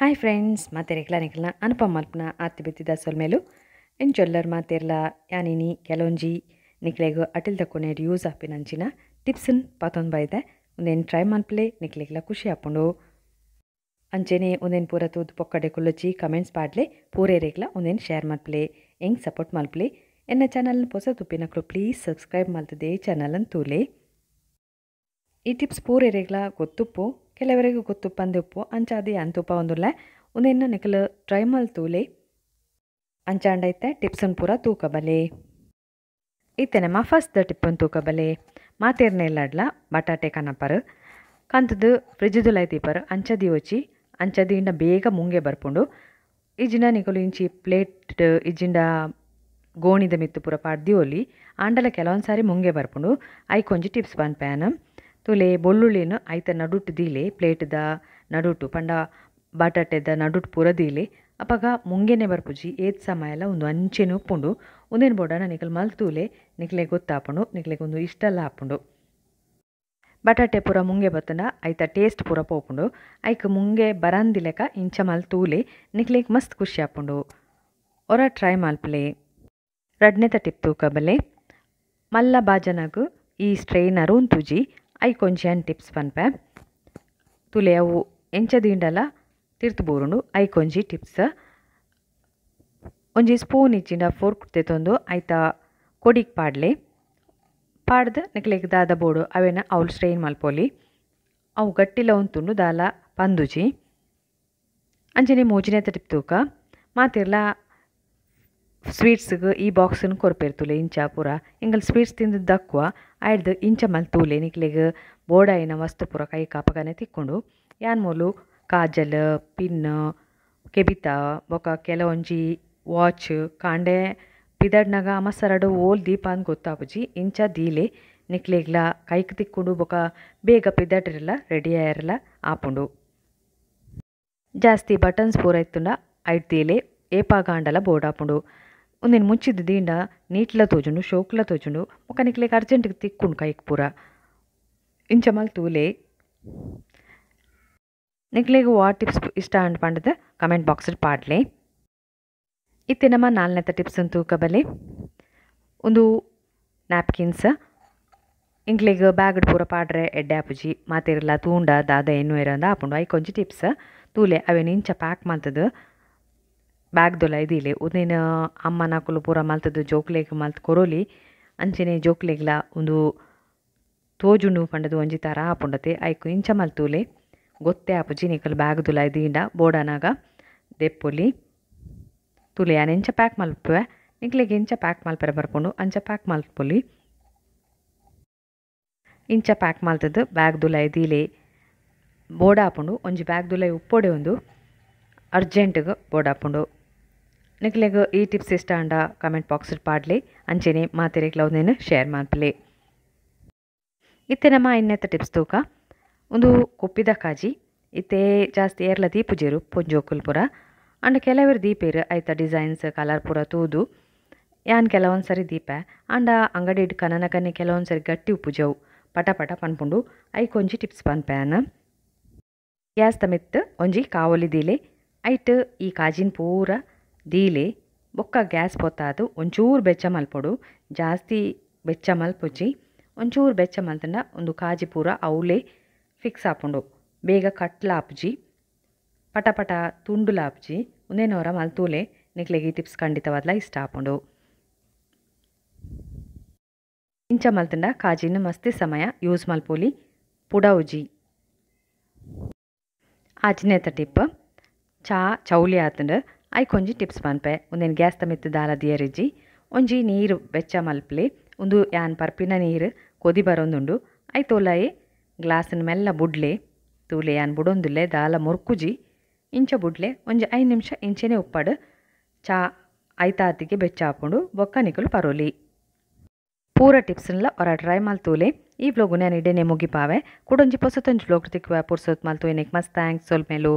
Hi friends, ಮಾತೆರೆಗ್ಲ ನಿಕಲ್ನ ಅನುಪಮ ಮಲ್ಪುನ ಆರ್ತಿ ಬಿತ್ತಿದ ಸೊಲ್ಮೆಲು ಎಂಚೊಲ್ಲರ್ ಮಾತೆರ್ಲ ಯಾನಿನಿ ಕೆಲವೊಂಜಿ ನಿಕ್ಲೆಗ್ ಅಟಿಲ್ ದಕ್ಕೊನೆಡ್ ಯೂಸ್ ಆಪಿನಂಚಿನ ಟಿಪ್ಸ್ನ್ ಪಾತೊಂದು ಬೈದೆ. ಉಂದೆನ್ ಟ್ರೈ ಮಲ್ಪಲೆ ನಿಕ್ಲೆಗ್ಲ ಖುಷಿ ಆಪುಂಡು. ಅಂಚೆನೆ ಉಂದೆನ್ ಪೂರ ತೂದು ಪೊಕ್ಕಡೆ ಕುಲ್ಲೊಚ್ಚಿ ಕಮೆಂಟ್ಸ್ ಪಾಡ್ಲೆ, ಪೂರೆರೆಗ್ಲ ಉಂದೆನ್ ಶೇರ್ ಮಲ್ಪಲೆ, ಎಂಕ್ ಸಪೋರ್ಟ್ ಮಲ್ಪಲೆ. ಎನ್ನ ಚಾನಲ್ ಪೊಸ ತುಪ್ಪಿನಕ್ಲು ಪ್ಲೀಸ್ ಸಬ್ಸ್ಕ್ರೈಬ್ ಮಲ್ತದೆ ಚಾನಲ್ ತೂಲೆ. ಈ ಟಿಪ್ಸ್ ಪೂರೆರೆಗ್ಲ ಗೊತ್ತುಪ್ಪು, ಕೆಲವರೆಗೂ ಗೊತ್ತುಪ್ಪಂದೆ ಉಪ್ಪು ಅಂಚಾದಿ ಅಂತುಪ್ಪ ಒಂದುಲ್ಲ. ಉಂದೆನ್ನ ನಿಕಲ್ ಟ್ರೈ ಮಲ್ತೂಲೆ ಅಂಚಾಂಡೈತೆ ಟಿಪ್ಸನ್ ಪೂರ ತೂಕಬಲೆ. ಇತ್ತೆ ನಮ್ಮ ಫಸ್ಟ್ ಟಿಪ್ಪನ್ ತೂಕಬಲೆ. ಮಾತೇರ್ನೆ ಇಲ್ಲಡ್ಲ ಬಟಾಟೆ ಕನಪರು ಕಂತದು ಫ್ರಿಜ್ದುಲೈ ದೀಪರು ಅಂಚದಿ ಒಚ್ಚಿ ಅಂಚದಿಂಡ ಬೇಗ ಮುಂಗೆ ಬರ್ಪುಂಡು. ಇಜ್ಜಿಂಡ ನಿಕಲು ಇಂಚಿ ಪ್ಲೇಟ್ ಇಜ್ಜಿಂಡ ಗೋಣಿದ ಮಿತ್ತು ಪೂರ ಪಾಡ್ದಿ ಒಲಿ ಆಂಡಲ ಕೆಲವೊಂದು ಸಾರಿ ಮುಂಗೆ ಬರ್ಪುಂಡು. ಐಕೊಂಜಿ ಟಿಪ್ಸ್ ಪನ್ಪೇನ ತುಲೆ ಬೊಳ್ಳುಳ್ಳಿನ ಐತ ನಡುಟು ದೀಲೆ, ಪ್ಲೇಟ್ದ ನಡುಟು ಪಂಡ ಬಟಾಟೆದ ನಡುಟು ಪೂರ ದೀಲೆ. ಅಪಗ ಮುಂಗೆನೆ ಬರ್ಪುಜಿ, ಏತ್ ಸಮಯ ಎಲ್ಲ ಒಂದು ಅಂಚೆನೆ ಉಪ್ಪುಂಡು. ಉಂದೇನು ಬೋಡಾನ ನಿಕಲ್ ಮಲ್ತೂಲೆ, ನಿಕ್ಲೆ ಗೊತ್ತಾಪುಂಡು, ನಿಕ್ಲೆಗ್ ಒಂದು ಇಷ್ಟಲ್ಲ ಆಪುಂಡು. ಬಟಾಟೆ ಪೂರ ಮುಂಗೆ ಬತ್ತಂಡ ಐತ ಟೇಸ್ಟ್ ಪೂರ ಪೋಪುಂಡು. ಐಕ್ ಮುಂಗೆ ಬರಂದಿಲೆಕ ಇಂಚ ಮಲ್ತೂಲೆ, ನಿಕ್ಲೆಗ್ ಮಸ್ತ್ ಖುಷಿ ಆಪುಂಡು. ಒರ ಟ್ರೈ ಮಲ್ಪಲೆ. ರಡ್ನೆತ ಟಿಪ್ ತೂಕಬಲೆ. ಮಲ್ಲ ಬಾಜನಗ್ ಈ ಸ್ಟ್ರೈನರ್ ಉಂತುಜಿ, ಐಕೊಂಜಿ ಅನ್ ಟಿಪ್ಸ್ ಪನ್ಪೆ. ತುಲೆ ಅವು ಎಂಚ ದಿಂಡಲ ತಿರ್ತು ಬೂರುಂಡು. ಐಕೊಂಜಿ ಟಿಪ್ಸ್, ಒಂಜಿ ಸ್ಪೂನ್ ಇಚ್ಚಿಂಡ ಫೋರ್ಕ್ ತೆತ್ತೊಂದು ಐತ ಕೊಡಿಕ್ ಪಾಡ್ಲೆ. ಪಾಡ್ದು ನಿಕ್ಲೆಗ್ ದಾದ ಬೋಡು ಅವೇನ ಅವ್ಲು ಸ್ಟ್ರೈನ್ ಮಲ್ಪೊಲಿ. ಅವು ಗಟ್ಟಿಲ ಉಂತುಂಡು, ದಾಲ ಪಂದುಜಿ. ಅಂಚನೆ ಮೂಜಿನೆತ ಟಿಪ್ ತೂಕ. ಮಾತಿರ್ಲ ಸ್ವೀಟ್ಸ್ಗೆ ಈ ಬಾಕ್ಸನ್ನು ಕೊರ್ಪೇರ್ತುಲೆ ಇಂಚ ಪೂರ ಎಂಗಲ್ ಸ್ವೀಟ್ಸ್ ತಿಂದು ದಕ್ಕುವ ಆಯ್ದು ಇಂಚ ಮಲ್ತೂಲೆ ನಿಕ್ಲೆಗ್ ಬೋಡಾಯಿನ ವಸ್ತು ಪೂರ ಕೈ ಕಾಪಗನೆ ತಿಕ್ಕೊಂಡು. ಯಾನ್ ಮೂಲು ಕಾಜಲ್ ಪಿನ್ ಕೆಬಿತ ಬೊಕ ಕೆಲವೊಂಜಿ ವಾಚ್ ಕಾಂಡೆ ಪಿದಡ್ನಾಗ ಅಮಸರಡು ಓಲ್ ದೀಪ ಅಂದ್ ಗೊತ್ತಾಪುಜಿ. ಇಂಚ ದೀಲೆ ನಿಕ್ಲೆಗ್ಲ ಕೈಕ್ ತಿಕ್ಕೊಂಡು ಬೊಕ ಬೇಗ ಪಿದಡ್ರೆಲ್ಲ ರೆಡಿ ಆಯಿರಲ್ಲ ಆಪುಂಡು. ಜಾಸ್ತಿ ಬಟನ್ಸ್ ಪೂರ ಇತ್ತುಂಡ ಐಟ್ ದೀಲೆ ಏಪಾಗಾಂಡಲ ಬೋಡಾಪುಂಡು. ಒಂದಿನ ಮುಂಚಿದ ದಿಂಡ ನೀಟ್ಲ ತೋಜುಂಡು, ಶೋಕ್ಲ ತೋಜುಂಡು, ಬೊಕ ನಿಕ್ಲೆಗ್ ಅರ್ಜೆಂಟ್ಗೆ ತಿಕ್ಕೊಂಡು ಕೈಕ್ ಪೂರ. ಇಂಚ ಮಲ್ತೂಲೆ. ನಿಕ್ಲೆಗ್ ವಾ ಟಿಪ್ಸ್ ಇಷ್ಟ ಅಂಡ್ ಪಂಡದ ಕಮೆಂಟ್ ಬಾಕ್ಸ್ ಪಾಡ್ಲೆ. ಇತ್ತೆ ನಮ್ಮ ನಾಲ್ನೆತ ಟಿಪ್ಸ್ ತೂಕಬಲೆ. ಒಂದು ನ್ಯಾಪ್ಕಿನ್ಸ್ ಇಂಕ್ಲೆಗ್ ಬ್ಯಾಗ್ ಪೂರ ಪಾಡ್ರೆ ಎಡ್ಡೆ ಆಪುಜಿ, ಮಾತಿರ್ಲ ತೂಂಡ ದಾದ ಎನ್ನು ಇರಂದ ಆಪುಂಡು. ಐಕೊಂಜಿ ಟಿಪ್ಸ್ ತೂಲೆ. ಅವೇನು ಇಂಚ ಪ್ಯಾಕ್ ಮಲ್ತದು ಬ್ಯಾಗ್ದೊಲ ಇದಿಲೆ. ಉಂದೇನು ಅಮ್ಮನಕುಲು ಪೂರ ಮಲ್ತದು ಜೋಕ್ಲೆಗ್ ಮಲ್ತ್ ಕೊರೊಲಿ. ಅಂಚೆನೆ ಜೋಕ್ಲೆಗ್ಲ ಒಂದು ತೋಜುಂಡು ಪಂಡದು ಒಂಜಿ ತರ ಆಪುಂಡತೆ. ಐಕು ಇಂಚ ಮಲ್ತೂಲೆ, ಗೊತ್ತೇ ಆಪುಜಿ ನಿಕಲ್ ಬ್ಯಾಗ್ದುಲ ಇದಿಂಡ ಬೋಡನಾಗ ದೆಪ್ಪೊಲಿ. ತೂಲೆ ಯಾನ್ ಎಂಚ ಪ್ಯಾಕ್ ಮಲ್ಪುವೆ, ನಿಕ್ಲೆಗ್ ಎಂಚ ಪ್ಯಾಕ್ ಮಲ್ಪೆರೆ ಬರ್ಪುಂಡು ಅಂಚ ಪ್ಯಾಕ್ ಮಲ್ಪೊಲಿ. ಇಂಚ ಪ್ಯಾಕ್ ಮಲ್ತದು ಬ್ಯಾಗ್ದುಲ ಇದಿಲೆ ಬೋಡಾಪುಂಡು. ಒಂಜಿ ಬ್ಯಾಗ್ದುಲ ಉಪ್ಪೊಡೆ ಒಂದು ಅರ್ಜೆಂಟ್ಗ್ ಬೋಡಾಪುಂಡು. ನಿಕ್ಲೆಗ್ ಈ ಟಿಪ್ಸ್ ಇಷ್ಟ ಅಂಡ ಕಮೆಂಟ್ ಬಾಕ್ಸ್ ಪಾಡ್ಲೆ. ಅಂಚೆನೆ ಮಾತೆರೆಗ್ಲ ಉಂದೆನ್ ಶೇರ್ ಮಲ್ಪಲೆ. ಇತ್ತೆ ನಮ್ಮ ಇನ್ನೆತ್ತ ಟಿಪ್ಸ್ ತೂಕ. ಒಂದು ಕೊಪ್ಪಿದ ಕಾಜಿ ಇತ್ತೆ ಜಾಸ್ತಿ ಏರ್ಲ ದೀಪುಜೆರು ಪೊಂಜೋಕುಲ್ ಪೂರ ಅಂಡ ಕೆಲವರು ದೀಪೇರು ಐತ ಡಿಸೈನ್ಸ್ ಕಲರ್ ಪೂರ ತೂದು. ಯಾನ್ ಕೆಲವೊಂದು ಸರಿ ದೀಪ ಅಂಡ ಅಂಗಡಿ ಕನನಕನೆ ಕೆಲವೊಂದು ಸರಿ ಗಟ್ಟಿ ಉಪ್ಪುಜವು ಪಟ ಪಟ ಪನ್ಪುಂಡು. ಐಕೊಂಜಿ ಟಿಪ್ಸ್ ಪನ್ಪೇನ. ಗ್ಯಾಸ್ ಮಿತ್ತು ಒಂಜಿ ಕಾವಲಿ ದೀಲೆ, ಐಟ್ ಈ ಕಾಜಿನ ಪೂರ ದೀಲೆ. ಬೊಕ್ಕ ಗ್ಯಾಸ್ ಪೊತ್ತಾದು ಒಂಚೂರು ಬೆಚ್ಚ ಮಲ್ಪೊಡು, ಜಾಸ್ತಿ ಬೆಚ್ಚ ಮಲ್ಪುಜಿ. ಒಂಚೂರು ಬೆಚ್ಚ ಮಲ್ತಂಡ ಒಂದು ಕಾಜಿ ಪೂರ ಅವಲೇ ಫಿಕ್ಸ್ ಆಪುಂಡು, ಬೇಗ ಕಟ್ಲಾಪುಜಿ, ಪಟ ಪಟ ತುಂಡುಲಾಪುಜಿ. ಒಂದೇನೋರ ಮಲ್ತೂಲೆ, ನಿಕ್ಲೆಗ್ ಈ ಟಿಪ್ಸ್ ಖಂಡಿತವಾದ್ಲ ಇಷ್ಟ ಆಪುಂಡು. ಇಂಚ ಮಲ್ತಂಡ ಕಾಜಿನ ಮಸ್ತಿ ಸಮಯ ಯೂಸ್ ಮಲ್ಪೊಲಿ, ಪುಡೌಜಿ. ಆಜಿನೇತ ಟಿಪ್, ಚಾ ಚೌಲಿ ಆತಂಡು ಐಕೊಂಜಿ ಟಿಪ್ಸ್ ಪನ್ಪೆ. ಒಂದೇನು ಗ್ಯಾಸ್ ಮಿತ್ತು ದಾಲ ದಿಯರಿಜ್ಜಿ ಒಂಜಿ ನೀರು ಬೆಚ್ಚ ಮಲ್ಪಲೆ. ಒಂದು ಯಾನ್ ಪರ್ಪಿನ ನೀರು ಕೊದಿ ಬರೋಂದುಂಡು. I ತೋಲಾಯಿ ಗ್ಲಾಸನ್ ಮೆಲ್ಲ ಬುಡ್ಲೆ. ತೂಲೆ ಯಾನ್ ಬುಡೊಂದುಲ್ಲೆ, ದಾಲ ಮುರ್ಕುಜಿ. ಇಂಚ ಬುಡ್ಲೆ ಒಂಜಿ 5 ನಿಮಿಷ ಇಂಚೆನೆ ಉಪ್ಪಾಡು. ಚಾ ಐತಾತಿಗೆ ಬೆಚ್ಚ ಆಪುಂಡು. ಬೊಕ್ಕ ನಿಕುಲು ಪರೋಲಿ. ಪೂರ ಟಿಪ್ಸ್ನ್ಲ ಒರ ಟ್ರೈ ಮಲ್ತೂಲೆ. ಈ ವ್ಲೋಗು ನಾನು ಇಡೇನೆ ಮುಗಿಪಾವೆ. ಕುಡೊಂಜಿ ಪೊಸತೊಂಜಿ ವ್ಲೋಗ್ ತಿಕ್ಕುವೆ ಪುರ್ಸೊತ್ ಮಲ್ತು. ಎನೆಕ್ ಮಸ್ತ್ thanks ಸೊಲ್ಮೆಲು.